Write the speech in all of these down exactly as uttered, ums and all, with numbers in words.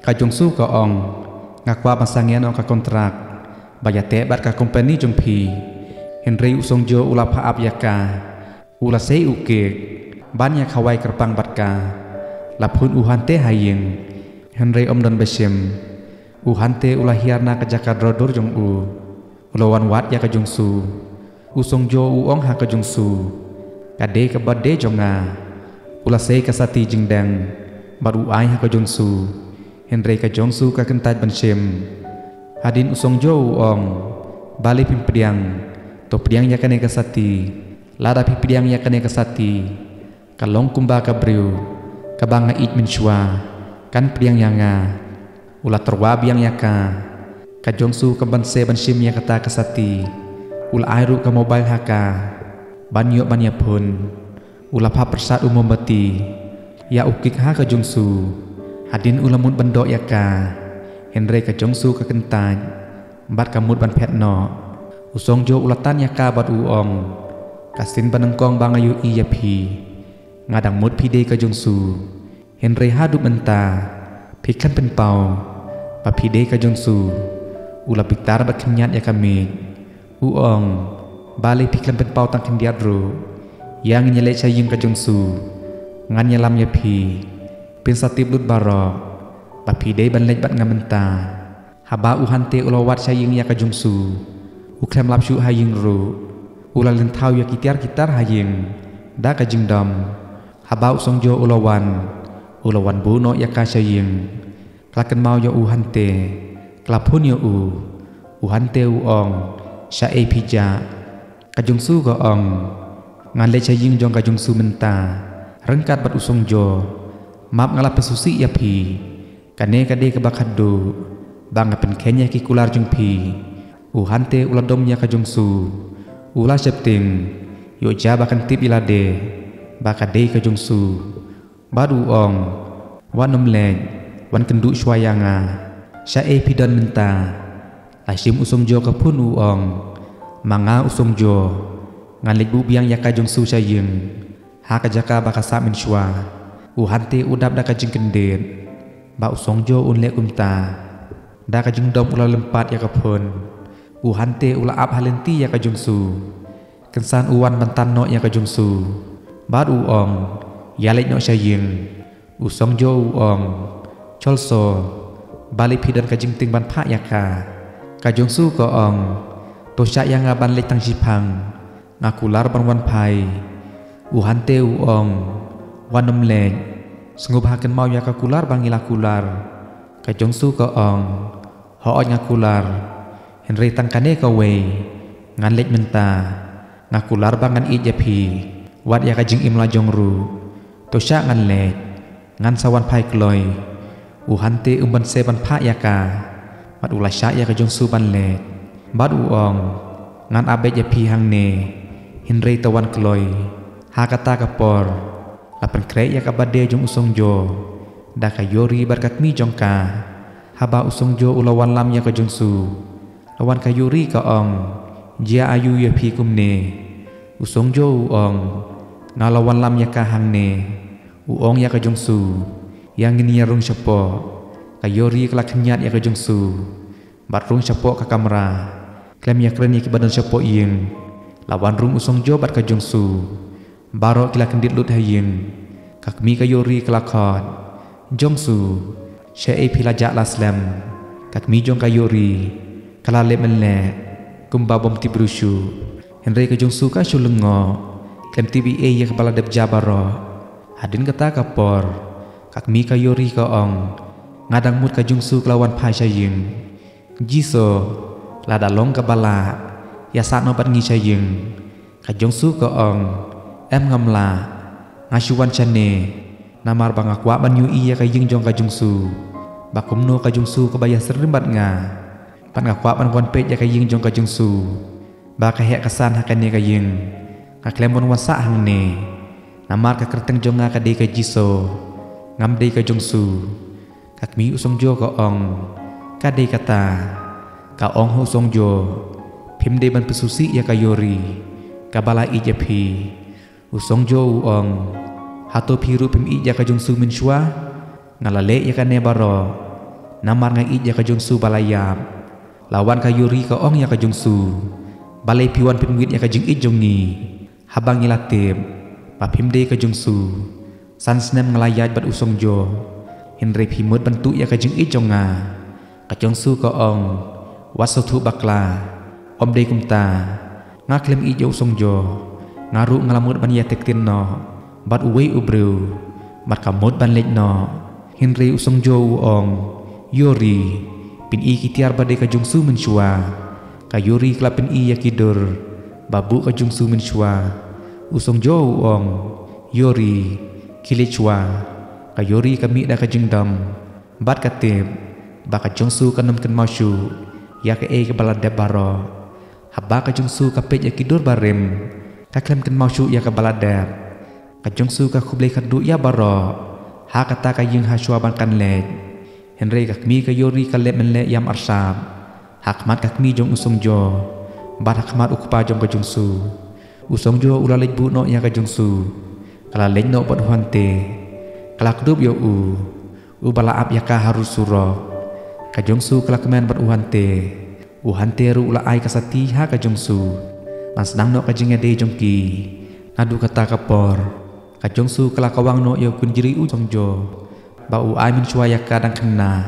Ka Jungsu ka ong, nga kwah ban sangeh noh ka kontrak ba ïateh bad ka kompani jong phi. Hynrei u Songjo u la phah ap ïa ka, u la sei u kik ban ïa khawai kyrpang bad ka. La phone u Hante ha ïing, hynrei um don ba shim. U Hante u la hiar na ka jaka dro dur jong u. U la wan wad ïa ka Jungsu. U Songjo u ong ha ka Jungsu, ka dei ka birthday jong nga. U la sei ka sati jingdeng bad u ai ha ka Jungsu. Hynrei ka Jungsu ka kyntait ban shim. Hadien u Songjo u ong, balei phim pdiang? To pdiang ïa kane ka sati. Lada phi pdiang ïa kane ka sati, ka long kumba ka briew kaba nga ïeit mynshuwa kan pdiang ïa nga. U la tyrwa biang ïa ka. Ka Jungsu ka banse ban shim ïa kata ka sati. U la ai ruh ka mobile ha ka ban ïoh ban ïa phone. U la phah pyrshah u mombati ïa u kik ha ka Jungsu. Hadien u la mut ban doh ïa ka, hynrei ka Jungsu ka kyntait bad ka mut ban phet noh. U Songjo u la tan ïa ka bad u ong, ka sien ba nyngkong ba nga ïohi ïa phi, nga dang mut phi dei ka Jungsu. Hynrei haduh mynta phi khlem pynpaw ba phi dei ka Jungsu. U la bitar bad khynñiat ïa ka miej. U ong, balei phi khlem pynpaw tang khyndiat ruh? Ïa ngin ïaleit sha ïing ka Jungsu. Ngan ïalam ïa phi. Phin sa tip lut baroh ba phi dei ban leit bad nga mynta. Haba u Hante u la wad sha ïing ïa ka Jungsu, u khlem lap shuh ha ïing ruh. U la lynthaw ïa ki tiar ki tar ha ïing da ka jingdom. Haba u Songjo u la wan, u la wan buh noh ïa ka sha ïing. Ka la kynmaw ïa u Hante, ka la phone ïa u. U Hante u ong, shaei phi jah? Ka Jungsu ka ong, ngan leit sha ïing jong ka Jungsu mynta ryngkat bad u Songjo. Map nga la pynsngewsih ïa phi. Kane ka dei kaba khatduh ba nga pynkheiñ ïa ki kular jong phi. U Hante u la dom ïa ka Jungsu. U la sheptieng, ïoh jia ba kan tip ïa lade ba ka dei ka Jungsu. Bad u ong, wat nym leit, wan kynduh shuwa ïa nga. Shaei phi don mynta? La shim u Songjo ka phone u ong, ma nga u Songjo, ngan leit buh biang ïa ka Jungsu sha ïing ha ka jaka ba ka sah mynshuwa. U Hante u dap da ka jingkyndit ba u Songjo un leh kumta. Da ka jingdom u la lympat ïa ka phone. U Hante u la ap ha lynti ïa ka Jungsu. Kynsan u wan ban tan noh ïa ka Jungsu. Bad u ong, ïaleit noh sha ïing. U Songjo u ong, Cholso, balei phi don ka jingtieng ban phah ïa ka? Ka Jungsu ka ong, to shah ïa nga ban leit tang shiphang. Nga kular ban wan phai. U Hante u ong, wat nym leit. Sngewbha kynmaw ïa ka kular ba ngi la kular. Ka Jungsu ka ong, hooid nga kular. Hynrei tang kane kawei, ngan leit mynta. Nga kular ba ngan ïeit ïa phi wat ïa ka jingim la jong ruh. To shah ngan leit. Ngan sa wan phai kloi. U Hante um banse ban phah ïa ka. Bad u la shah ïa ka Jungsu ban leit. Bad u ong, ngan ap beit ïa phi hangne. Hynrei to wan kloi. Ha kata ka por la pynkhreh ïa ka birthday jong u Songjo da ka Yori bad ka kmie jong ka. Haba u Songjo u la wanlam ïa ka Jungsu, la wan ka Yori ka ong, jia aïu ïa phi kumne? U Songjo u ong, nga la wanlam ïa ka hangne. U ong ïa ka Jungsu, ïa ngin ïa rung shapoh. Ka Yori ka la khynñiat ïa ka Jungsu bad rung shapoh ka kamra. Khlem ïakren ïa kiba don shapoh ïing, la wan rung u Songjo bad ka Jungsu. Baroh ki la kyndit lut ha ïing. Ka kmie ka Yori ka la khot, Jungsu, shaei phi la jah la slem? Ka kmie jong ka Yori ka la leh mynleh kumba bym tip briew shuh. Hynrei ka Jungsu ka shu lyngngoh, khlem tip ei ei ïa kaba la dep jia baroh. Hadien kata ka por, ka kmie ka Yori ka ong, nga dang mut ka Jungsu ka la wan phai sha ïing. Jisoo, lada long kaba lah, ïa sah noh bad ngi sha ïing. Ka Jungsu ka ong, em, ngam lah. Nga shu wan shane namar ba nga kwah ban ïohi ïa ka ïing jong ka Jungsu, ba kumno ka Jungsu kaba ïasyriem bad nga. Bad nga kwah ban wan peit ïa ka ïing jong ka Jungsu ba ka heh ka san ha kane ka ïing. Nga khlem ban wan sah hangne namar ka kyrteng jong nga ka dei ka Jisoo, ngam dei ka Jungsu. Ka kmie u Songjo ka ong, ka dei kata. Ka ong ha u Songjo, phim dei ban pynsngewsih ïa ka Yori kaba la ïeit ïa phi. U Songjo u ong, hato phi ruh phim ïeit ïa ka Jungsu mynshuwa? Nga la leh ïa kane baroh Namar nga ïeit ïa ka Jungsu ba la ïap. La wan ka Yuri ka ong ïa ka Jungsu, balei phi wan pynwit ïa ka jingïeit jong ngi? Haba ngi la tip ba phim dei ka Jungsu. San snem nga la ïaid bad u Songjo, hynrei phi mut ban tuh ïa ka jingïeit jong nga. Ka Jungsu ka ong, wat sngewthuh bakla. Ym dei kumta. Nga khlem ïeit ïa u Songjo. Nga ruh nga la mut ban ïathiktin noh bad uwei u briew, bad ka mut ban leit noh. Hynrei u Songjo u ong, Yuri, pyni ki tiar ba dei ka Jungsu mynshuwa. Ka Yuri ka la pyni ïa ki dur ba buh ka Jungsu mynshuwa. U Songjo u ong, Yuri, khie leit shuwa. Ka Yuri ka mih da ka jingdom bad ka tip ba ka Jungsu kan ym kynmaw shuh ïa kaei kaba la dep baroh. Haba ka Jungsu ka peit ïa ki dur barim, ka khlem kynmaw shuh ïa kaba la dep. Ka Jungsu ka khublei khatduh ïa baroh ha kata ka ïing ha shuwa ban kan leit. Hynrei ka kmie ka Yuri ka leh mynleh ïam arsap ha khmat ka kmie jong u Songjo bad ha khmat u kpa jong ka Jungsu. U Songjo u la leit buh noh ïa ka Jungsu. Ka la leit noh bad u Hante. Ka la kdup ïa u, uba la ap ïa ka harud surok. Ka Jungsu ka la kmen bad u Hante. U Hante ruh u la ai ka sati ha ka Jungsu ban sdang noh ka jingïadei jong ki. Naduh kata ka por, ka Jungsu ka la kawang noh ïa u kynjri u Songjo ba u ai mynshuwa ïa ka dang khynnah,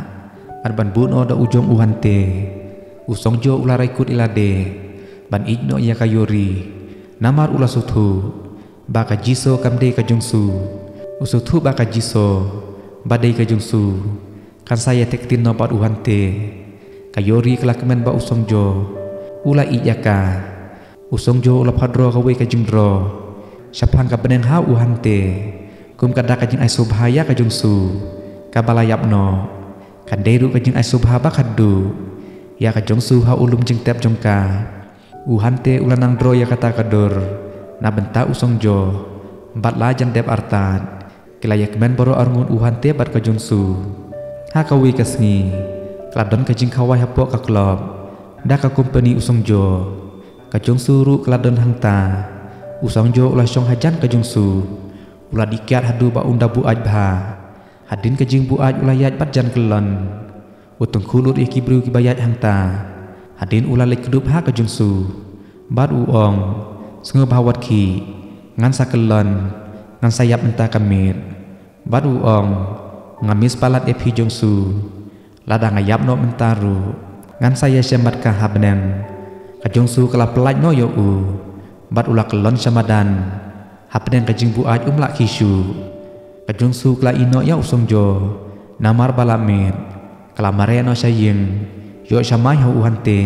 bad ban buh noh da u jong u Hante. U Songjo u la rai kut ïa lade ban ïeit noh ïa ka Yuri. Namar u la sngewthuh ba ka Jiso kam dei ka Jungsu. U sngewthuh ba ka Jiso ba dei ka Jungsu kan sa ïathiktin noh bad u Hante. Ka Yuri ka la kmen ba u Songjo u la ïeit ïa ka. U Songjo u la phah draw kawei ka jingdraw shaphang ka bneng ha u Hante, kum ka dak ka jingai sngewbha ïa ka Jungsu kaba la ïap noh. Kan dei ruh ka jingai sngewbha ba khatduh ïa ka Jungsu ha u lum jingtep jong ka. U Hante u la nang draw ïa kata ka dur na bynta u Songjo bad la jan dep artat. Ki la ïakmen baroh arngut u Hante bad ka Jungsu. Ha kawei ka sngi ka la don ka jingkhawai hapoh ka klub da ka kompani u Songjo. Ka Jungsu ruh ka la don hangta. U Songjo u la shong hajan ka Jungsu, u la dih kiad haduh ba un da buaid bha. Hadien ka jingbuaid u la ïaid bad jan kyllon. U tyngkhuh lut ïa ki briew kiba ïaid hangta. Hadien u la leit kdup ha ka Jungsu bad u ong, sngewbha wat khie, ngan sa kyllon, ngan sa ïap mynta ka miet. Bad u ong, nga miss palat ïa phi Jungsu. Lada nga ïap noh mynta ruh, ngan sa ïashem bad ka ha bneng. Ka Jungsu ka la pyllait noh ïa u bad u la kyllon sha madan. Hapdeng ka jingbuaid um lah khie shuh. Ka Jungsu ka la ïeh noh ïa u Songjo namar ba la miet. Ka la mareh noh sha ïing, ïoh sha mai ha u Hante.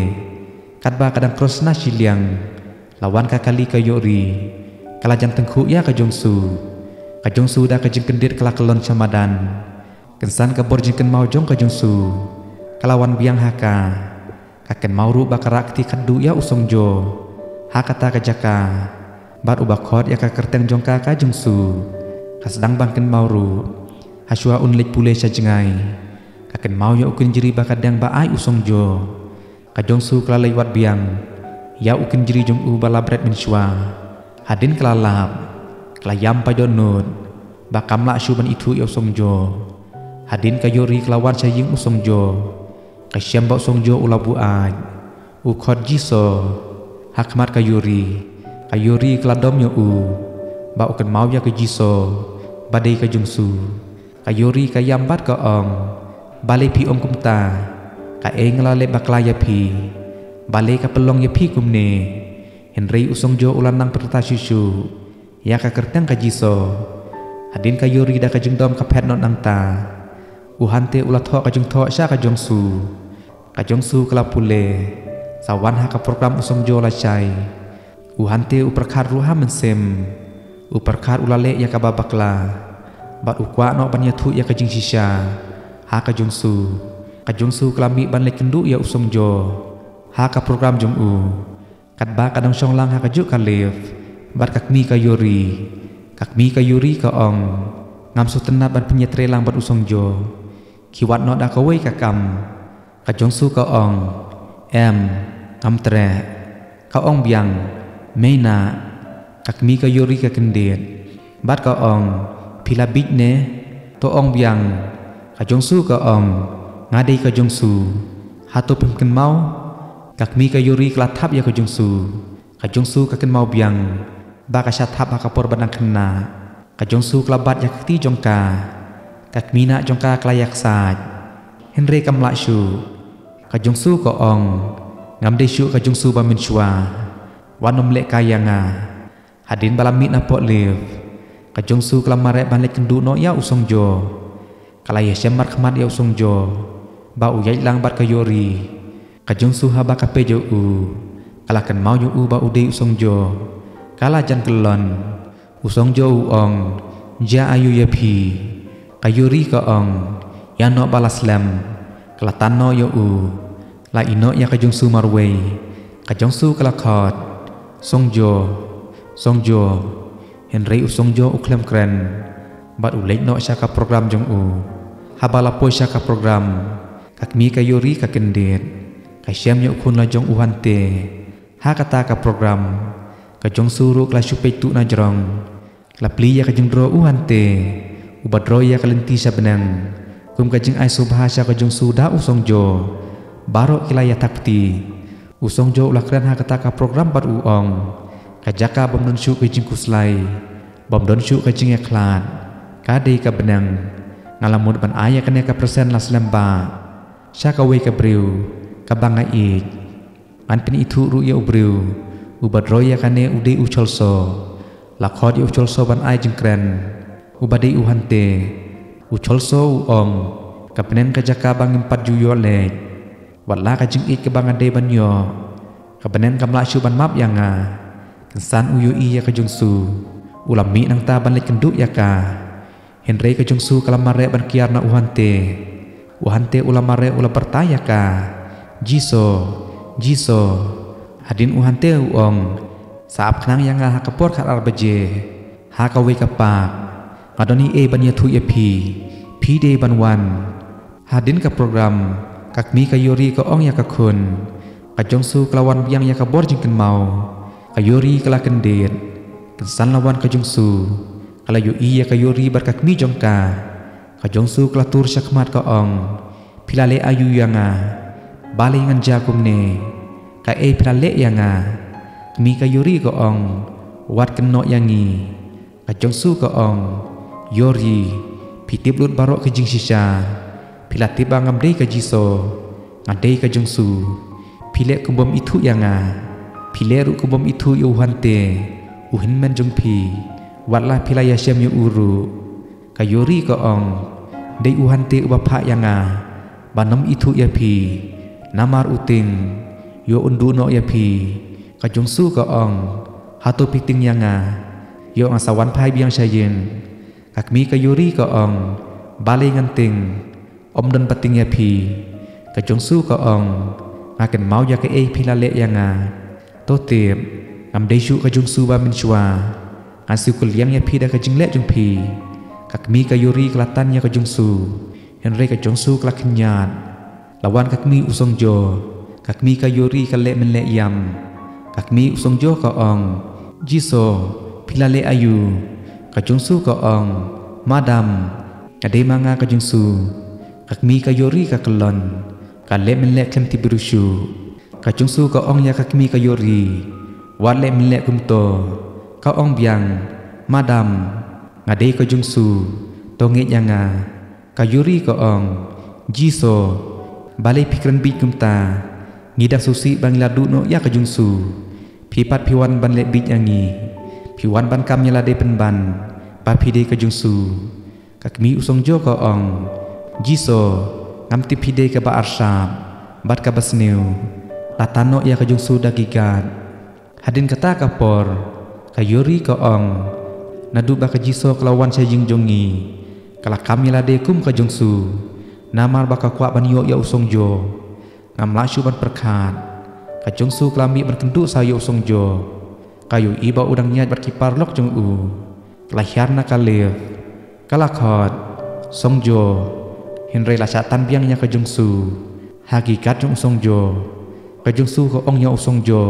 Katba ka dang cross na shiliang, la wan ka kali ka Yuri. Ka la jan tyngkhuh ïa ka Jungsu. Ka Jungsu da ka jingkyndit ka la kyllon sha madan. Kynsan ka bor jingkynmaw jong ka Jungsu ka la wan biang ha ka. Ka kynmaw ruh ba ka rah kti khatduh ïa u Songjo ha kata ka jaka bad uba khot ïa ka kyrteng jong ka ka Jungsu. Ka sdang ban kynmaw ruh hashuwa un leit pule sha jngai. Ka kynmaw ïa u kynjri ba ka deng ba ai u Songjo. Ka Jungsu ka la leit wad biang ïa u kynjri jong u ba la bret mynshuwa. Hadien ka la lap, ka la ïam paidbah nud ba kam lah shuh ban ithuh ïa u Songjo. Hadien ka Yuri ka la wan sha ïing u Songjo. Ka shem ba u Songjo u la buaid, u khot Jiso. Ha khmat ka Yuri, ka Yuri ka la dom ïa u ba u kynmaw ïa ka Jiso ba dei ka Jungsu. Ka Yuri ka ïam bad ka ong, balei phi ong kumta? Kaei nga la leh bakla ïa phi? Balei ka pynlong ïa phi kumne? Hynrei u Songjo u la nang pyrta shuh shuh ïa ka kyrteng ka Jiso. Hadien ka Yuri da ka jingdom ka phet noh nangta. U Hante u la thoh ka jingthoh sha ka Jungsu. Ka Jungsu ka la pule, sa wan ha ka program u Songjo lashai. U Hante u pyrkhat ruh ha mynsiem. U pyrkhat u la leh ïa kaba bakla bad u kwah noh ban ïathuh ïa ka jingshisha ha ka Jungsu. Ka Jungsu ka la mih ban leit kynduh ïa u Songjo ha ka program jong u. Katba ka dang shong lang ha kajuh ka lift bad ka kmie ka Yuri. Ka kmie ka Yuri ka ong, ngam sngewtynnat ban pynïatrei lang bad u Songjo. Khie wad noh da kawei ka kam. Ka Jungsu ka ong, em, ngam treh. Ka ong biang, mei na. Ka kmie ka Yuri ka kyndit bad ka ong, phi la bieit ne? To ong biang. Ka Jungsu ka ong, Nga dei ka Jongsu. Hato phim kynmaw? Ka kmie ka Yori ka la thap ïa ka Jongsu. Ka Jongsu ka kynmaw biang ba ka shah thap ha ka por ba dang khynnah. Ka Jongsu ka la bat ïa ka kti jong ka. Ka kmie nah jong ka ka la ïaksaid. Hynrei kam lah shuh. Ka Jongsu ka ong, ngam dei shuh ka Jongsu ba mynshuwa. Wat nym leh kai ïa nga. Hadien ba la mih na poh lift, ka Jongsu ka la mareh ban leit kynduh noh ïa u Songjo. Ka la ïashem markhmat ïa u Songjo ba u ïaid lang bad ka Yori. Ka Jongsu haba ka peit ïa u, ka la kynmaw ïa u ba u dei u Songjo. Ka la jan kyllon. U Songjo u ong, jia aïu ïa phi? Ka Yori ka ong, ïa noh ba la slem. Ka la tan noh ïa u. La ïeh noh ïa ka Jongsu marwei. Ka Jongsu ka la khot, Songjo, Songjo. Hynrei u Songjo u khlem kren bad u leit noh sha ka program jong u. Haba la poi sha ka program, ka kmie ka Yori ka kyndit. Ka shem ïa u khun la jong u Hante. Ha kata ka program, ka Jongsu ruh ka la shu peit tuh na jrong. Ka la plie ïa ka jingdro u Hante uba dro ïa ka lynti sha bneng. Kum ka jingai sngewbha sha ka Jongsu da u Songjo, baroh ki la ïathak kti. U Songjo u la kren ha kata ka program bad u ong, ka jaka bym don shuh ka jingkhuslai, bym don shuh ka jingïakhlad, ka dei ka bneng. Nga la mut ban ai ïa kane ka percent la slem ba sha kawei ka briew kaba nga ïeit. Ngan pynithuh ruh ïa u briew uba dro ïa kane, u dei u Cholso. La khot ïa u Cholso ban ai jingkren, uba dei u Hante. U Cholso u ong, ka bneng ka jaka ba ngim pat ju ïoh leit. Wat la ka jingïeit kaba nga dei ban ïoh, ka bneng kam lah shuh ban map ïa nga. Kynsan u ïohi ïa ka Jongsu, u la mih nangta ban leit kynduh ïa ka. Hynrei ka Jongsu ka la mareh ban kiar na u Hante. U Hante u la mareh, u la pyrta ïa ka, Jiso, Jiso. Hadien u Hante u ong, sa ap khnang ïa nga ha ka por khatar baje ha kawei ka park. Nga don ei ei ban ïathuh ïa phi. Phi dei ban wan. Hadien ka program, ka kmie ka Yori ka ong ïa ka khun, ka Jongsu ka la wan biang ïa ka bor jingkynmaw. Ka Yori ka la kyndit. Kynsan la wan ka Jongsu. Ka la ïohi ïa ka Yori bad ka kmie jong ka. Ka Jongsu ka la tur shakhmat ka ong, phi la leh aïu ïa nga? Balei ngan jia kumne? Kaei phi la leh ïa nga? Kmie ka Yori ka ong, wat kynnoh ïa ngi. Ka Jongsu ka ong, Yori, phi tip lut baroh ka jingshisha. Phi la tip ba ngam dei ka Jiso, nga dei ka Jongsu. Phi leh kum bym ithuh ïa nga. Phi leh ruh kum bym ithuh ïa u Hante, u hynmen jong phi. Wat la phi la ïashem ïa u ruh. Ka Yori ka ong, dei u Hante uba phah ïa nga ban ym ithuh ïa phi. Namar u tieng, ïoh un duh noh ïa phi. Ka Jongsu ka ong, hato phi tieng ïa nga? Ïoh nga sa wan phai biang sha ïing. Ka kmie ka Yori ka ong, balei ngan tieng? Ym don ba tieng ïa phi. Ka Jongsu ka ong, nga kynmaw ïa kaei phi la leh ïa nga. To tip, ngam dei shuh ka Jongsu ba mynshuwa. Ngan siew kylliang ïa phi da ka jingleh jong phi. Ka kmie ka Yori ka la tan ïa ka Jongsu. Hynrei ka Jongsu ka la khynñiat. La wan ka kmie u Songjo. Ka kmie ka Yori ka leh mynleh ïam. Ka kmie u Songjo ka ong, Jiso, phi la leh aïu? Ka Jongsu ka ong, madam, nga dei ma nga ka Jongsu. Ka kmie ka Yori ka kyllon. Ka leh mynleh khlem tip briew shuh. Ka Jongsu ka ong ïa ka kmie ka Yori, wat leh mynleh kumto. Ka ong biang, madam, nga dei ka Jongsu. To ngeit ïa nga. Ka Yori ka ong, Jiso, balei phi kren bieit kumta? Ngi dang sngewsih ba ngi la duh noh ïa ka Jongsu. Phi pat phi wan ban leh bieit ïa ngi. Phi wan ban kam ïa lade pynban ba phi dei ka Jongsu. Ka kmie u Songjo ka ong, Jiso, ngam tip phi dei kaba arsap bad kaba sniew. La tan noh ïa ka Jongsu da ki guard. Hadien kata ka por, ka Yori ka ong, naduh ba ka Jiso ka la wan sha ïing jong ngi, ka la kam ïa lade kum ka Jongsu. Namar ba ka kwah ban ïoh ïa u Songjo. Ngam lah shuh ban pyrkhat. Ka Jongsu ka la mih ban kynduh sa ïa u Songjo. Ka ïohi ba u dang ïaid bad ki paralok jong u. Ka la hiar na ka lift. Ka la khot, Songjo. Hynrei la shah tan biang ïa ka Jongsu ha ki guard jong u Songjo. Ka Jongsu ka ong ïa u Songjo,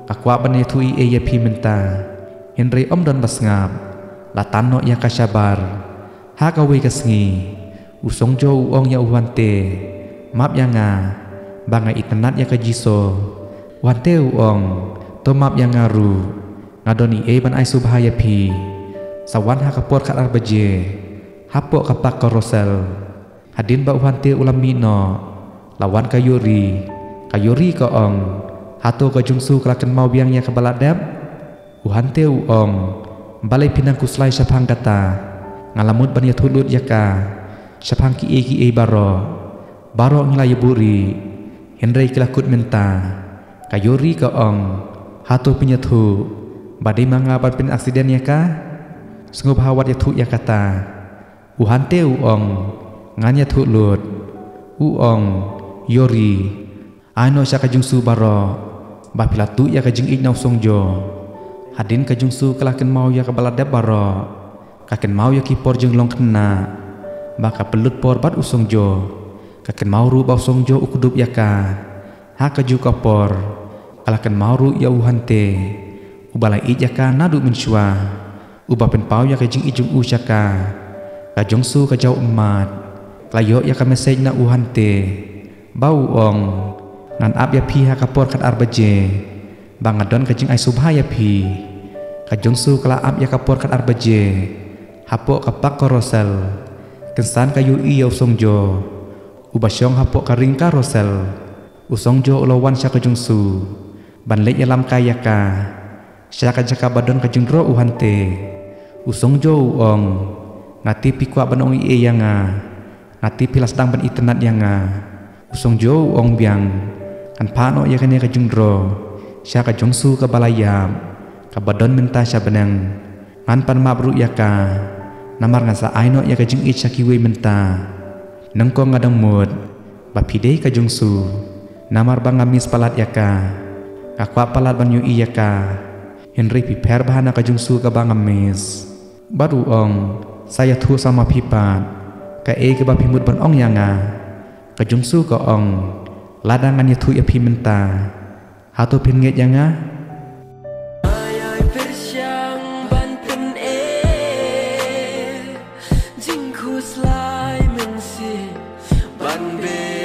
ka kwah ban ïathuh ei ei ïa phi mynta. Hynrei ym don ba sngap. La tan noh ïa ka shabar. Ha kawei ka sngi, u Songjo u ong ïa u Hante, Map ïa nga, ba nga itynnad ïa ka Jisu. U Hante u ong, to map ïa nga ruh, nga don ei ei ban ai sngewbha ïa phi. Sa wan ha ka por khatar baje, hapoh ka park ka Roselle. Hadien ba u Hante u la mih noh, la wan ka Yuri. Ka Yuri ka ong, hato ka Jungsu ka la kynmaw biang ïa kaba la dep? U Hante u ong, balei phi nang khuslai shaphang kata? Nga la mut ban ïathuh lut ïa ka shaphang kiei kiei baroh. Baroh ngi la ïa buhrieh, hynrei ki la kut mynta. Ka Yuri ka ong, hato phin ïathuh ba dei ma nga ban pyn-accident ïa ka? Sngewbha wat ïathuh ïa kata. U Hante u ong, ngan ïathuh lut. U ong, Yuri, ai noh sha ka Jungsu baroh ba phi la tuh ïa ka jingïeit na u Songjo. Hadien ka Jungsu ka la kynmaw ïa kaba la dep baroh. Ka kynmaw ïa ki por jinglong khynnah ba ka pynlut por bad u Songjo. Ka kynmaw ruh ba u Songjo u kdup ïa ka. Ha kajuh ka por, ka la kynmaw ruh ïa u Hante, uba la ïeit ïa ka naduh mynshuwa, uba pynpaw ïa ka jingïeit jong u sha ka. Ka Jungsu ka jaw ummat, ka la ïoh ïa ka message na u Hante, ba u ong, ngan ap ïa phi ha ka por khatar baje, ba nga don ka jingai sngewbha ïa phi. Ka Jungsu ka la ap ïa ka por khatar baje, hapoh ka park ka Roselle. Kynsan ka ïohi ïa u Songjo, uba shong hapoh ka ring ka Roselle. U Songjo u la wan sha ka Jungsu ban leit ïalam kai ïa ka sha ka jaka ba don ka jingdro u Hante. U Songjo u ong, nga tip phi kwah ban ong ei ei ïa nga. Nga tip phi la sdang ban itynnad ïa nga. U Songjo u ong biang, ngan phah noh ïa kane ka jingdro sha ka Jungsu kaba la ïap, kaba don mynta sha bneng. Ngan pan map ruh ïa ka, namar ngan sa ai noh ïa ka jingïeit sha kiwei mynta. Nyngkong nga dang mut ba phi dei ka Jungsu, namar ba nga miss palat ïa ka. Nga kwah palat ban ïohi ïa ka, hynrei phi pher bha na ka Jungsu kaba nga miss. Bad u ong, sa ïathuh sa ma phi pat kaei kaba phi mut ban ong ïa nga. Ka Jungsu ka ong, lada ngan ïathuh ïa phi mynta, hato phin ngeit ïa nga? Ai ai pyrshang ban pyn-e jingkhuslai mynsiem ban be